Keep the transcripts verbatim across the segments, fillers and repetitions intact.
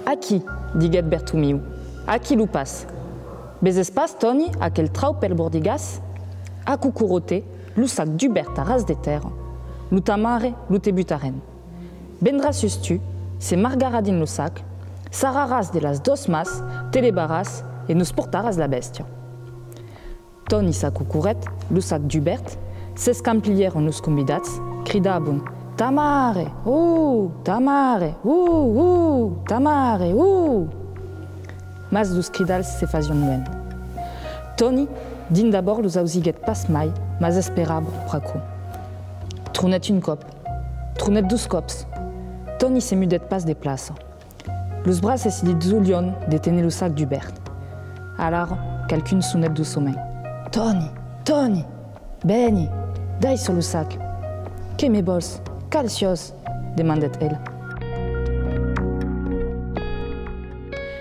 «Aquí», diguèt Bertomiu, «aquí lo pas. Veses pas, Tòni, aquel trauc pel bordigàs? Aquò corrotè, lo sac dubèrt a ras de tèrra, lo ta mare, lo te butarem. Vendràs sus tu, se margarà dins lo sac, sarraràs de las dos mans, te levaràs e nos portaràs la bèstia.» Tòni s'acocorrèt, lo sac dubèrt, s'escampliguèron los convidats, cridavan: «Ta mare! Oh! Ta mare! Uh! Uh! Ta mare! Uh!» Mas los cridals se fasián luènh. Tòni, dins d'abòrd, los ausiguèt pas mai, mas esperava pr'aquò. Tronèt un còp. Tronèt dos còps. Tòni se mudèt pas de plaça. Los braces li dolián de téner lo sac dubèrt. Alara, qualqu'un sonèt doçament: «Tòni! Tòni! Vèni! Daissa lo sac!» «Que me vòls? Qual siás?» demandèt el.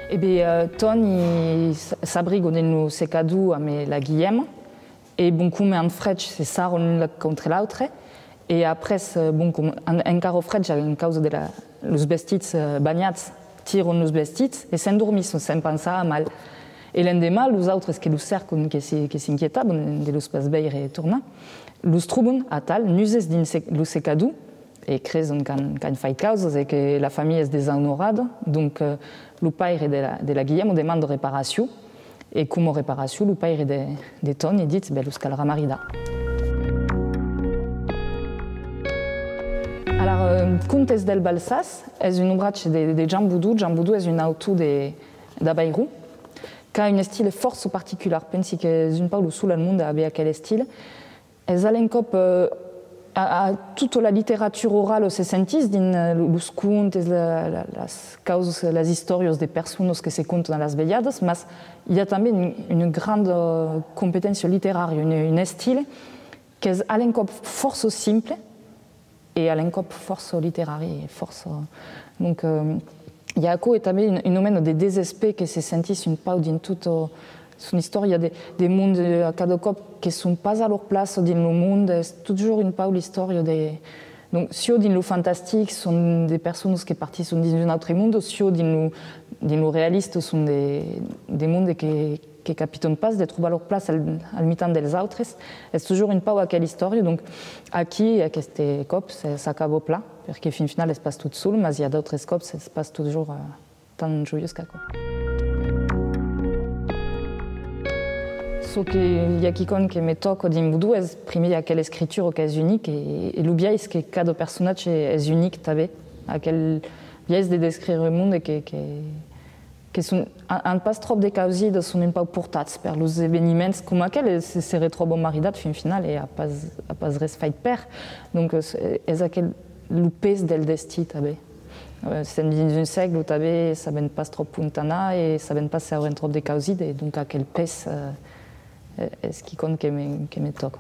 E ben, eh, Tòni s-, s'abriga dins lo secador amb la Guilhèma. E bon, coma an freg, se sarran l'un contra l'autre. E après, eh, bon, coma an encara freg, en causa de la, los vestits, eh, banhats, tiran los vestits e s'endormisson sens pensar a mal. E l'endeman, los autres que los cèrcan, que se, que s'inquietavan de los pas veire tornar, los troban atal, nuses dins se-, lo secador, e creson qu'an, qu'an fait causas e que la familha es desonorada. Donc, eh, lo paire de la, de la Guilhèma demanda reparacion, e coma reparacion, lo paire de, de Tòni ditz: «Ben, los calrà maridar.» Alara, eh, Contes del Balsàs es un obratge de, de Jan Bodon. Jan Bodon es un autor de, d'Avairon, qu'a un estile fòrça particular. Pensi qu'es un pauc lo sol al monde a aver aquel estile. Es a l'encòp, eh, a, a, tota la literatura orala se sentís dins, eh, lo, los contes, la, la, las causas, las istòrias de personas que se contan a las velhadas, mas i a tanben un, una granda competéncia literària, un, un estile qu'es a l'encòp fòrça simple e a l'encòp fòrça literari e fòrça... Donc, eh, i a aquò e tanben un, una mena de desespèr que se sentís un pauc dins tota son istòria de, de monde, a cada còp que son pas a lor plaça dins lo monde, es totjorn un pauc l'istòria de... Donc, siá dins lo fantastic, son de personas que partisson dins un autre monde, siá dins lo, dins lo realista, son de, de monde que, que capitan pas de trobar lor plaça al, al mitan dels autres. Es totjorn un pauc aquela istòria, donc aquí, aqueste còp, se, s'acaba plan, perque fin final es pas tot sol, mas i a d'autres còps, es pas totjorn, eh, tan joiós qu'aquò. Çò que, i a quicòm que me tòca dins Bodon es, primièr, aquela escritura qu'es unic e, e lo biais que cada personatge es unic tanben, aquel biais de descriure un monde que, que, que son, an, an pas tròp de causidas, son un pauc portats per los eveniments coma aquel, e se, se retròban maridats fin final e a pas, a pas res fait per. Donc, es, es aquel lo pes del destin tanben. Eh, sèm dins un sègle tanben, sabèm pas tròp ont anar e sabèm pas se aurem tròp de causidas, e donc aquel pes, eh, es quicòm que me, que me tòca.